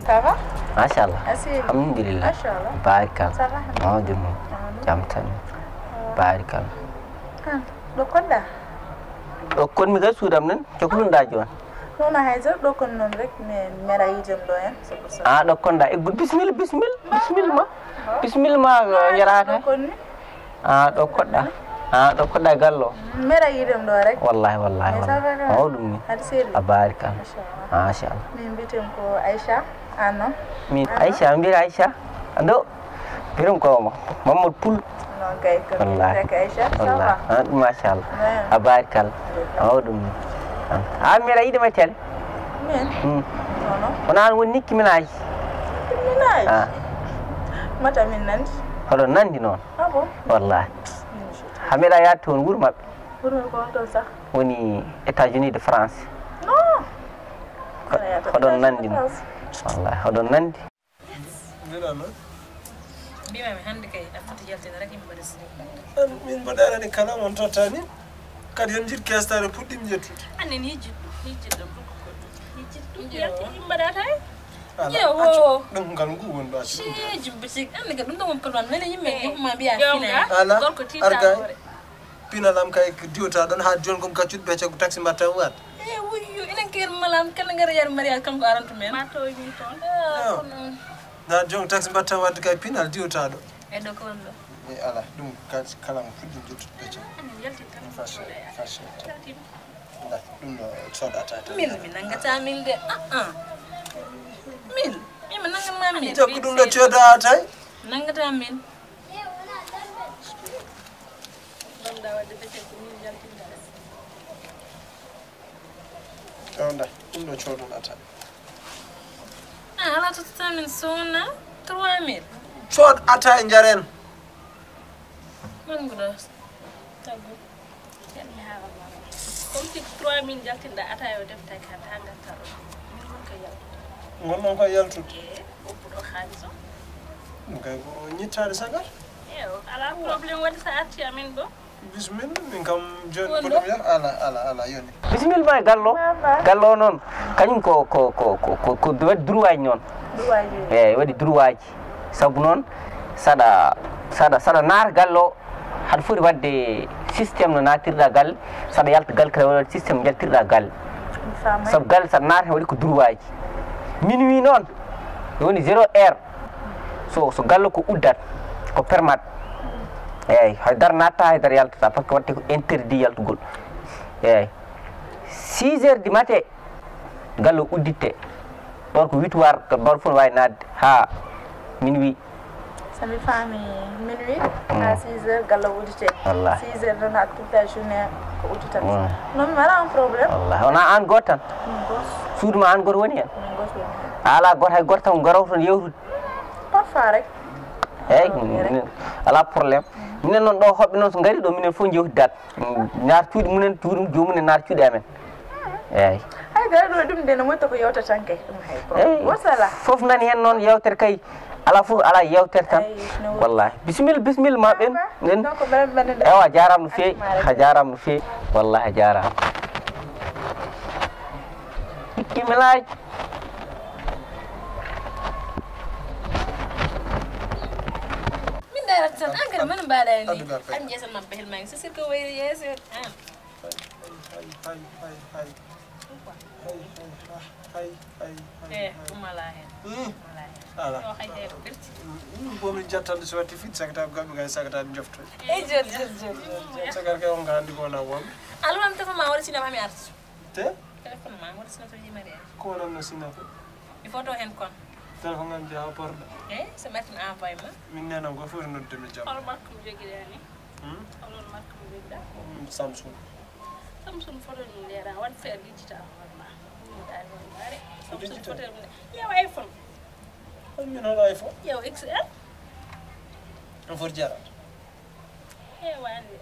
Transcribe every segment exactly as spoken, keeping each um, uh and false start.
Ça va? Machallah. A selli? Alhamdulillah. Machallah. Barikalla. Ça va? Mawɗum. Jam tan. Barikalla. Ah, ɗo konɗa? Ɗo konmi kay suudam nan, ko ko ɗum ɗa jooni? Non, non, hay zéro, ɗo kon noon rek, mais meɗa yiide ɗo en, c'est pour ça. Ah, ɗo konɗa. Eggol, bismilla, bismilla, bismilla ma. Bismilla ma, yaraata. Ɗo kon ni? Ah, ɗo koɗɗa. Ah, ɗo koɗɗa gallo. Meɗa yiide ɗo rek. Wallahi, wallahi, Mais ça va wallahi. quand même. Mawɗum ni. Hade selli? A barikalla. Machallah. Machallah. Min mbiyetee-mi ko Aïcha, aan noon? Min Aïcha, mbiyetee Aïcha. Ando, mbirum ko mo. Mamadou Poul. Non kay, ko Wallahi. Mbiyetee ko Aïcha, ça Wallahi. va? Ah, machallah. Ouais. A barikalla. Mawɗum ni. Ah, meɗa yiide ma tele. Min? Hmm. Non, non. Wona an woni Nicki Minaj. Minaj? Ah. Mata min nandi. Hoɗon nandi noon. Ah bon? Wallahi. Min je Ha meɗa yaade toon wuro maɓɓe. Wuro ko on toon sax? Woni États-Unis de France. Non. Hoɗon nandi noon. Wallahi, hoɗon nandi. Mbiɗa noon. Mbimami hannde kay a foti yaltinde rek yimɓe mbaɗa sini. Min mbaɗa arani kala on tottani. Kadi yon jiɗ kestare puɗɗim jettude. Anne ni jiɗɗo ni jiɗɗo ɗum ko ɗum. Ni jiɗɗo ɗum Jiɗɗo. Yaltinde yimɓe mbaɗa tawi. Ala Jiɗɗo accu wo. Ɗum ngal ngu wonɗo accu. Ceeji bitik anne kadi ɗum ɗo won kalwan mene yimɓe jokkuma mbiya Jonga. Fina. Ala Gorko argay. tiitaore. Pinalam kay diwta ɗon ha joni kom kaccuɗ becce ko taxi mbatta waat. E wuyyu enen kadi malam kala ngara yar mariage kanko arantu men. Ma towi min toon. Ha joni taxi mbatta wadde kay pinal diwtaɗo. E ɗo ko wonɗo. E ala ɗum kala mo fuɗɗi jottude becce. Anne yaltin tan. Fache fache. Ala ɗum ɗo sodata tan. Min mi nangata min de. Ah ah. Min. Min mi nangata min. Jokku ɗum ɗo coda tay. Nangata min. Ɗawda ɗum ɗo codoɗata. Ah, ala tottata min sona trois mille. Cood ata e jaren. Manguɗo. Taggu. Comme si trois mille jaltinɗa ata yo defta kan ha garta ɗo. Min won ko yaltude. Gonɗon koye yaltude. E ɓoppuɗo haalis o. Ɗum kay ko ñittaade sagar. Eyo, ala problème waɗi sa arti amin ɗo. Bismilla min kam joni ko ɗum yar ala ala ala yoni. Bisimilla ma e gallo. Gallo o noon kañum ko ko ko ko ko waɗi droitji noon. Eyyi waɗi droitji. Sabu noon saɗa saɗa saɗa naata gallo o haɗa foti waɗde système no naatirɗa galle, saɗa yalta galle kadi waɗi système jaltirɗa galle. Sabu galle saɗa naata waɗi ko droitji. Minuit noon woni zéro heure. So so gallo ko uddat ko permat. Eyyi haydara natta haydara yaltata parce que waɗte ko interdit yaltugol. Eyyi six heures du matin gallo udditte. Ɗon ko huit heures ko bawɗo fof ne wawi nadde ha minuit. So mi faami minuit ha six heures gallo uddite. Wallahi. Six heures noon ha toute la journée ko udditata. Mm. Non mi wala on problème. Wallahi wona an goto tan. Min goto. Suudu ma an goto woni hen. Min goto woni hen. A ala goto hay goto tan ko garowo toon yewtude. Parfois rek. Eyyi ala problème. Minen noon ɗo hoɓɓe noon so gari ɗo minen fof jewtidat. Naata cuuɗi mumen cuuɗi joomum en naata cuuɗi amen. Eyyi. Hay gara ɗo ɗum de no moƴƴi ko yewta tan kay ɗum hay problème. Wota ala. Fof nani hen noon yewtere kay. Ala fof ala yewtere tan. Wallahi bisimilla bisimilla ma ɓen ɓen. Ewa jarama no fewi. A jarama no fewi. Wallahi a jarama. Nicki Minaj. Min darata tan an kadi mano mbaɗa ni. An jeesan ma behel ma so sirko wayri yeeso an. Hay hay hay hay hay hay hay hay hay. Eh, ɗum alaa heen. Ɗum alaa heen. Ala. Yo hay hay ko ɓerti. Ɗum bomi jattande so watti fit sagata ko gaɓɓe kay sagata ɗum jofto. Ey jor jor jor. Sagar kay on ka andi ko wona won. Alwan tefa ma wala sinama mi artu. Te? Téléphone ma wala sinama to yimari. Ko wonanno sinama. Mi foto heen kon. Téléphone am jawa porɗo. Ey so mi artin envoyé ma. Min nenan ko foti nodde mi jam. Hol marque mo jogiɗa ni? Hmm? Holon marque mo jogiɗa? Hmm, Samsung. Samsung foto ni ndera wan feer digital hoore ma. Digital hoore ma. Samsung foto ni. Yewa iPhone. Hol min hol iPhone? Yewa X L. On foti jarata. Yewa ande.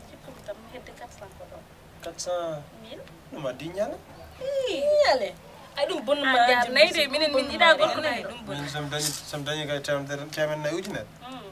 Jikko mi tam hedde quatre cents ko ɗo. Quatre cents mille. Ɗum a diññale. Diññale. Ay ɗum bonno ma. Nayi de minen min yiɗa gorko nayi ɗum bonno. Min som dañi som dañi kay temedere temen nayi ujunere.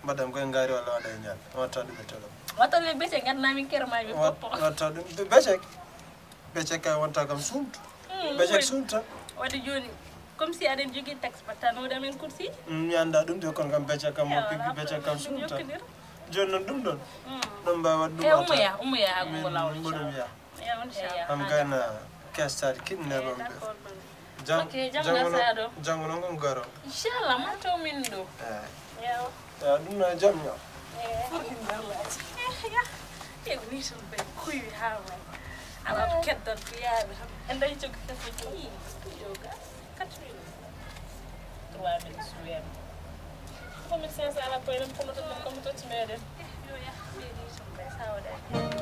Mbaɗam koye ngaari walla waɗa e ñaal watta ɗum e tolo. Watta ɗum e bete ngadna min kere ma ɓe poppo. Watta ɗum becek. Becek kay wonta kam sumtu. Becek sumta. Waɗi joni. Comme si aɗen jogii taxe ɓattanooɗo amen kursi. Mi annda ɗum de, kono kam becce kam mo piggi becce kam sumta. Jooni noon ɗum ɗon. Ɗum mbawa waɗ ɗum. E ummoya, ummoya haa gongo lawol. Mboɗo mi yaha. Am gayna kestaade kidnebam ɓe. Janngo noon ko garo. Inchallah, ma taw min ɗo. Eeyi. Ewa, ɗum no e jam ñaw. Foti ndarlaaji. Ewa, ni tan ɓe kuwi haa waɗi. Ala ko keddan ko yaaɓe tan. En dañi coggu kafo jogi. Yoga. Quatre mille. Trois mille suweem. Trois mille cinq cents ala koye ɗen, kono to, kono to meɗen. Yo yah, ɓe ni tan ɓe sa waɗani.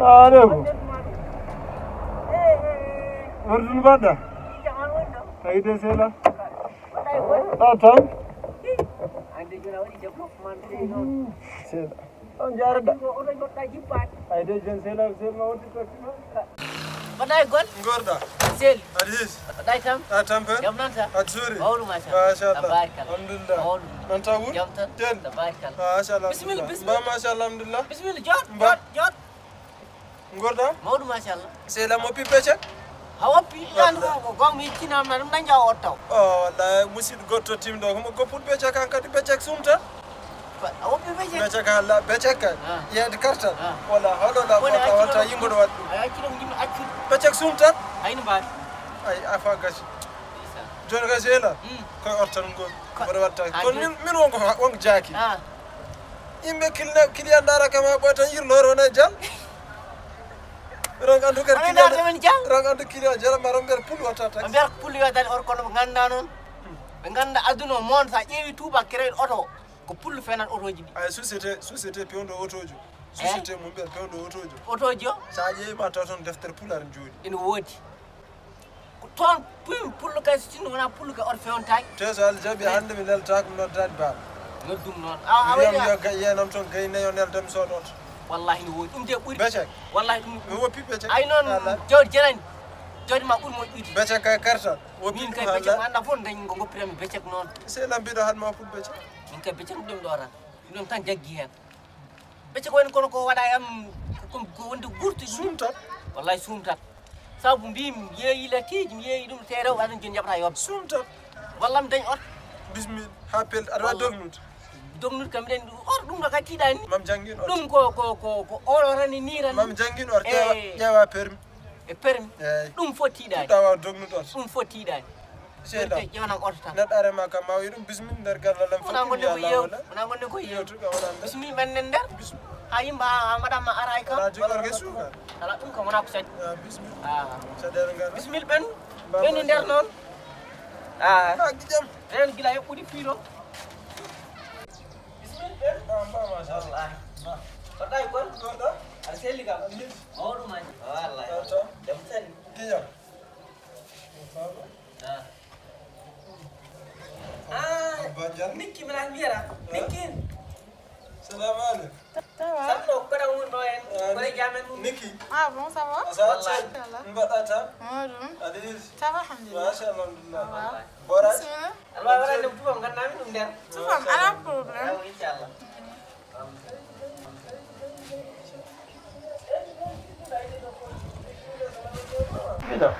Aleykum. Wordun mbaɗɗa? Tawi de sela. Ɗa tan. Sela. On jaaraɗa. Ay de jon sela, sel ma wonti taxi ma. Mbaɗa e gol? Gorɗa. Sel. Aɗa hiis? Mbaɗa e tam? A tampe? Jam nan ta? Aɗa suuri? Mawɗum, machallah. Machallah. Tabarikalla. Alhamdulillah. Mawɗum. Nan ta wuro? Jam tan. Ten. Tabarikalla. Machallah. Bismillah, bismillah. Ba machallah, alhamdulillah. Bismillah, jooɗ, jooɗ, jooɗ. Gorɗa? Mawɗum, machallah. Sela mo pi becek? A woppi, ɗan ko, ko gom mi cinam na ɗum ɗan jaw ottaw. O, wallahi, musidɗo goɗɗo timɗo, ko mo goppun becek kan kadi becek sumta. A woppi becek? Becek Allah, becek kan. Ah. Yeede kartal. Ah. Wala, holo la, wala, wata, wata, yimɓe ɗo waɗ ɗum. A acci ɗum yimɓe accu. Becek sumta? Hayno mbaɗi. Ay, afa gasi. Ndeysan. Jooni gasi hela? Hmm. Koye ortan ngol. Ko mboɗo watta. Kono min, min wonko, wonko jaaki. Ah. Yimɓe kilne, client ndaara kam haa ɓooya tan yirloore wona e jal. Ronk andu kadi client. Ronk andu client jala ma ronk mbiyata pullo watta taxi. Mbiyata pullo watta or kono ɓe ngannda noon. Ɓe ngannda aduna o moon sa ƴeewi Touba créé oto ko pullo fenat otoji ɗi. Ay société, société pewndo otojo. Eh? Société mo mbiyata pewndo otojo. Otoji o? Sa ƴeewi ma taw toon deftere pulaar ne jooɗi. Ene woodi. Ko toon pul-, pullo kay so tinno wona pullo kay oto fewntaaki. Te so Allah jaɓi hannde mi neltaaka mi noddaani baaba. Noddum noon. A, a wiyam yo ga-, yenam toon gay nayo nelda mi sooda oto. Wallahi no woodi. Ɗum de ɓuri. Becek. Wallahi ɗum. Mi woppi becek. Ay noon jawdi janani. Jawdi ma ɓuri moƴƴude. Becek kay kartal. Woppi min kay becek mi annda fof dañ ko goppirami becek noon. Sey lambiɗo haɗ ma woppude becek. Min kay becek ɗum ɗo tan. Ɗum tan jaggi heen. Becce ko woni kono ko waɗa e am ko, ko wonde gurti ɗum. Sumtat. Wallahi sumtat. Sabu mbi mi yeeyi latiiji, mi yeeyi ɗum te rew aɗa joni jaɓata yobde. Sumtat. Walla mi dañ oto. Bismil. Ha pel aɗa wawi dognude. Dognude kam ɗen oto ɗum ɗo kadi tiiɗani. Mam jangin oto. Ɗum ko, ko, ko, ko oto tan e ni tan. Mam jangin oto ƴeewa, ƴeewa permis. E permis. Eeyi. Ɗum fof tiiɗani. Puɗɗa waw dognude oto. Ɗum fof tiiɗani. Seeɗa. Ƴewnam oto tan. Neɗɗo are ma kam ma wiɗum bismil nder gallal am. Wona gonɗen ko yew. Wona gonɗen ko yew. Bismil ɓen nen nder. Ha yimɓe ha mbaɗan ma aray kam. Ala jogorge suka. Ala ɗum kam wona ko sadi. Ah, bismil. Ah. Caɗeele ngal. Bismil ɓen. Ɓeni nder noon. Ah. Ah, gijam. Ren gila yoɓɓude fiiro. Bismil ɓen. Ah, ba machallah. Wallahi. Wallahi gol. Goɗɗo. Aɗa selli kam. Mawɗum aji. Wallahi. Jam sani. Gijam. Ah. Ah, Nikki mi naan mbiyata. Nikki. Salamu aleykum. Ça va? Samno ko kaɗa wonno en. Ah, koye jamen mum. Nikki. Ah bon, ça va? Ça va? Wallahi. Inchallah. Mbaɗɗa tan? Mawɗum. Aɗa hiisi? Ça va, alhamdulillah. Machallah, alhamdulillah. Ça va. Borat? Bismillah. Alwa wala ɗum tubam ganndami ɗum nder. Tubam, ala problème. Awa, inchallah. Mbiɗa.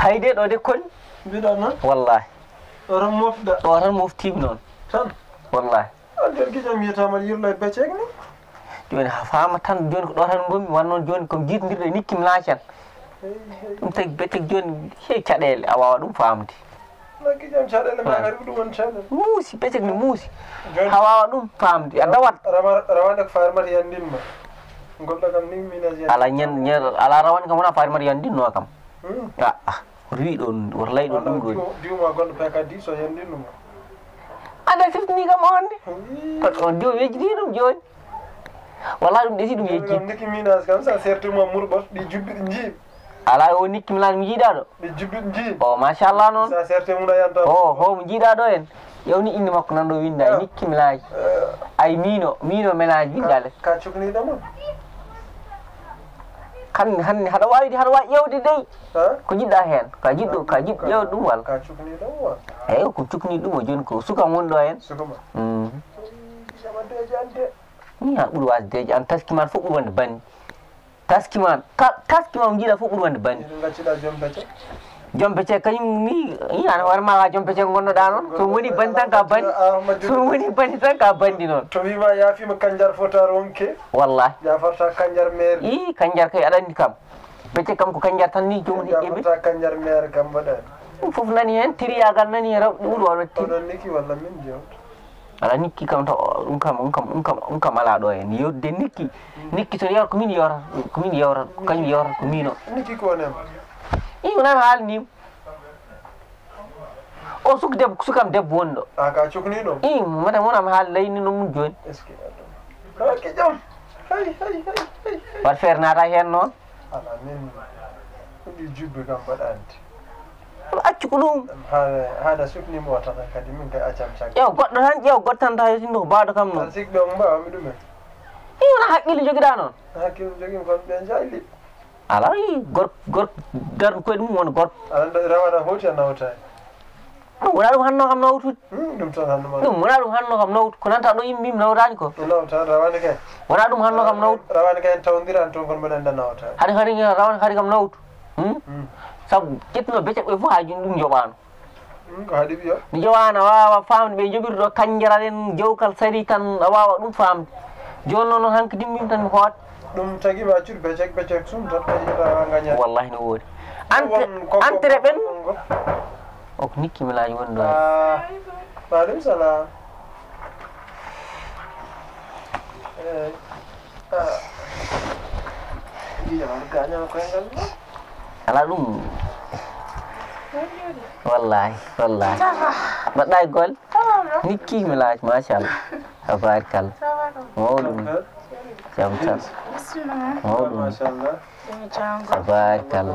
Hay de ɗo de kon. Mbiɗa noon? Wallahi. Ɗo tan moftuɗa? Ɗo tan moftiimi noon. Tan? Wallahi. An nder gijam yiyataama aɗa yirlo e becek ni? Jooni a faama tan, jooni ko ɗo tan ngonmi, wano noon jooni ko jiitondirɗo e Nikki mi laacan. Hey, hey. Ɗum tagi becek jooni, he caɗeele, a waawa ɗum faamde. Nakki jam caɗeele ma kadi ko ɗum woni caɗeele. Muusi, becek ne muusi. Jooni a waawa ɗum faamde, a dawat. Rawa-, rawane ko farmata yandin ma. Goɗɗo kam ni mi na yandi. Ala ñan-, ñan-, ala rawane kam wona farmata yandinno kam. Hmm. Ah, ah, ko riiɗo on, woto layɗo ɗum ɗo. Diw-, diwma goɗɗo P K D so yandinno ma. A Alla siftini kam on de. Ko on diw yejjiti ɗum jooni. Wala ɗum ɗesi ɗum yejjiti. Nikki Minaj kam sa serti mo murɓot ɗi jubbi ɗi njii. Ala o Nikki Minaj mo jiiɗa ɗo. Ɗi jubbi ɗi njii. O machallah noon. Sa serti mum a yanta. O ho mo jiiɗa ɗo en. Yewni inde makko nan ɗo winda Nikki Minaj. Ay mino mino ménage winda le. Ka cukniɗo mo. Hannde hannde haɗa waawide haɗa waawi ƴeewde dey. Ko jiɗɗa heen ka jiɗɗo ka jiɗɗo ƴeewde ɗum walla? Ka cukni ɗum walla? Eeyo ko cukni ɗum o jooni ko suka won ɗo heen. Suka ma. Ni a ɓuri waasde deeƴe an taski ma fof ɓuri wonde banndi. Taski ma ka taski ma o jiiɗa fof ɓuri wonde banndi. Ene ngacciɗa joom becce. Joom becce kañum ni i an hoore ma wa joom becce gonnoɗa noon so woni banndi tan ka banndi. So woni banndi tan ka banndi noon. To wima yafima kanjar fota ronke. Wallahi. Jafarta kanjar meer. I kanjar kay aɗa anndi kam. Becce kam ko kanjar tan ni joomum heƴƴe ɓe. Jafarta kanjar meer kam mbaɗani. Ɗum fof nani heen tiriyagal nani heen rawɗi ɗum ɗo waɗa tiri. Oɗon niki walla min jewta. Ala nikki kam to ɗum kam ɗum kam ɗum kam ɗum kam ala ɗo heen yewtude nikki. Nikki to yewta ko min yewta ko min yewta ko kañum yewta ko mino. Nikki ko onem. I wonami haalnim. O suk debbo sukam debbo woni ɗo. A ka cukni ɗum. I mata wonami haali layni ɗum jooni. Est-ce que kala ki jam. Hay hay hay hay. Wat feere naata heen noon. Ala min. Ɗi jubbi kam mbaɗa anndi. Accu ko ɗum. Haɗa sukni mo tan kadi min kay accam caggal. Ƴeew goɗɗo tan ƴeew goɗɗo tan tawi sinno ko baawɗo kam noon. Sikɗo mo mbaawami ɗumen. I wona haqqille jogiɗa noon. Hakkille jogimi kono ɓe jayli. Ala i gorko gorko darɗo koye ɗum wona gorko. Aɗa anndi rawane a hoti a nawtaani. Ɗum wona ɗum hanno kam nawtude. Ɗum tan hanno ma. Ɗum wona ɗum hanno kam nawtu ko nanta ɗo yimɓe mim nawtaani ko. Nawta rawane kay. Wona ɗum hanno kam nawtu. Rawane kay en tawndiran toon kono mbaɗa annda nawtaani. Haɗi haɗi rawane haɗi kam nawtu. Sabu ƴettuno becce ɓe fof haa jooni ɗum joɓaano. Ko haɗi wiya. Mi jowaano a waawa faamde ɓe njoɓiri ɗo kanjara ɗen jowkal sari tan a waawa ɗum faamde. Jooni noon hanki dimbim tan mi hoot. Ɗum tagi ma accude becek becek sum tan kadi ita ngaña. Wallahi no woodi. Entre ɓen. O ko nikki mi laaji woni ɗo. Maaleykum salaam. Eey. Ala ɗum. Wallahi wallahi. Mbaɗɗa e golle. Nikki mi laaji machallah. Tabarikalla. Mawɗum. Jam tan. Mawɗum. Tabarikalla.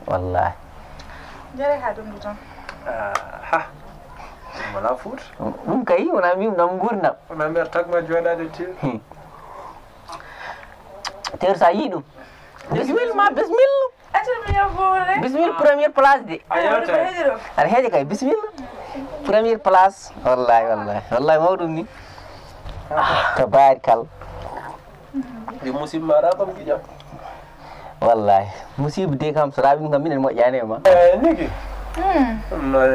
Wallahi. Jare ha ɗum tan. Ha. Wala fuuta. Ɗum kay wona mbimi ɗam gurdam. Wona mbeer tagma jooɗaade teer. Teer sa yii ɗum. Bismilla ma bismilla. Bisimilla première place de. Aɗa heeƴa kay bisimilla. Première place wallahi wallahi wallahi mawɗum ni. Tabarikalla. Yo musiba ma ara kam giƴam. Wallahi musiba de kam so raɓi kam minen moƴƴani e ma. Niki. Ɗum noon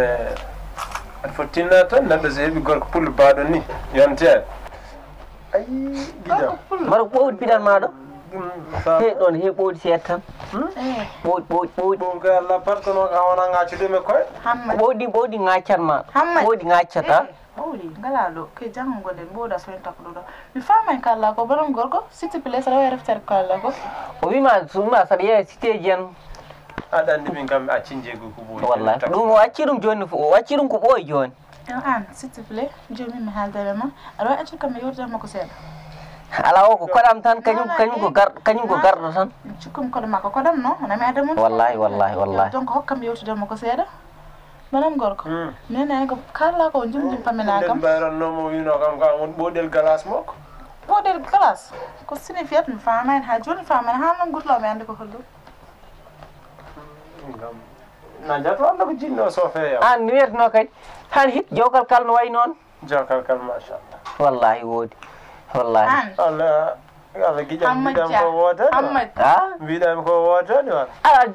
aɗa foti tinna tan neɗɗo so heɓi gorko pullo baɗo ni yonte. Ayi giƴam. Mbaɗa ko ɓowɗi piɗan ma ɗo. He ɗon he ɓowɗi seeɗa tan. Ɓowɗi ɓowɗi ɓowɗi. Ɗum kay Allah barkano ka wona ngaccude mi koye. Ɓowɗi ɓowɗi ngaccat ma. Ɓowɗi ngaccata. Ɓowɗi ngala ɗo ke janngo ngoɗen ɓowɗa soñta ko ɗo ɗo. Mi faamay ka Allah ko borom gorko site place aɗa wawi reftere ko Allah ko. O wima wima saɗa yeeya siteji en. Aɗa anndi min kam mi acci jeego ko ɓooyi. Wallahi ɗum o acci ɗum jooni o acci ɗum ko ɓooyi jooni. An s'il te plaît joomum mi haaldere ma aɗa wawi accude kam mi yewtida makko seeɗa. Ala o ko koɗam tan kañum kañum ko gar kañum ko garɗo tan. Cikkumi koɗo makko koɗam no wona mi adda mum. Wallahi wallahi wallahi. Donc hokkam yewtida makko seeɗa. Madame gorko. Minen nani ko kala ko jum jum pamina kam. Mbayrannomo wino kam ko an woni ɓoɗel galas makko. Ɓoɗel galas ko signifiat mi faamaani ha jooni faamaani ha noon gurloɓe ande ko holɗum. Na jato Allah ko jinno sofeya. An mi wiyatno kadi han hit jowkal kal no wayi noon. Jowkal kal machallah. Wallahi woodi. Wallahi. An. Allah Allah giƴam mbiɗam ko wootani. Hammat. Ha? Mbiɗam ko wootani on. Ala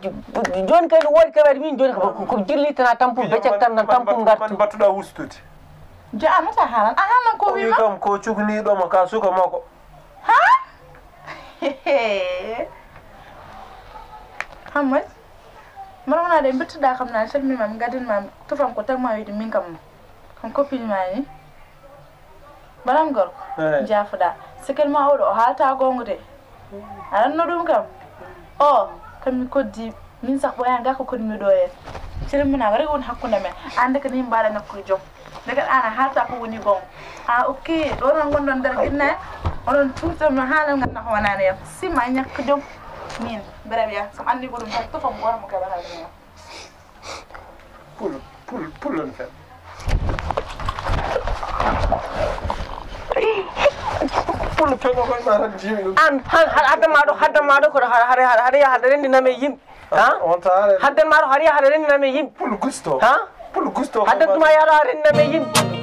jooni kadi woodi kadi min jooni ko ko jirli tan a tampum becek tan tan tampum ngartu. Battuɗa wustude. Jo a nata haalan a haalan ko wima. Kam ko cukniɗo mo ka suka mako. Ha? Hammat. Mara wona de mbirtuɗa kam na salmima mi gaddanma tufam ko tagma wiide min kam kam copine ma ni. Banam gorko. Jafoɗa sekel ma oɗo o haalta gonga de. A ranno ɗum kam. O kam mi koddi Min sax ɓooyaa ngaa ko koni mi ɗo en. Sere mum a wari won hakkunde men. Aan de ko ni mbaɗa nokku jom. Nde kadi aan a haalta ko woni gon. A ok, ɗo noon ngonɗon nder jinne. Onon cuurtam no haalal ngal nako wonani yam. Sima ñakka jom. Min, mbeɗa wiya, so mi anndi ko ɗum tan, tofam gooto mo keɓata ɗum. Pul, pul, pul on fen. Pul fen o koy ma tan jiwi ɗum. Aan, han, han, hadda ma ɗo, hadda ma ɗo, ko haɗa, haɗa, haɗa, haɗa renndina men yimɓe. Ha? On taare. Hadden ma ɗo, haɗa, haɗa renndina men yimɓe. Pul gusto. Ha? Pul gusto. Hadden tuma yaɗa renndina men yimɓe.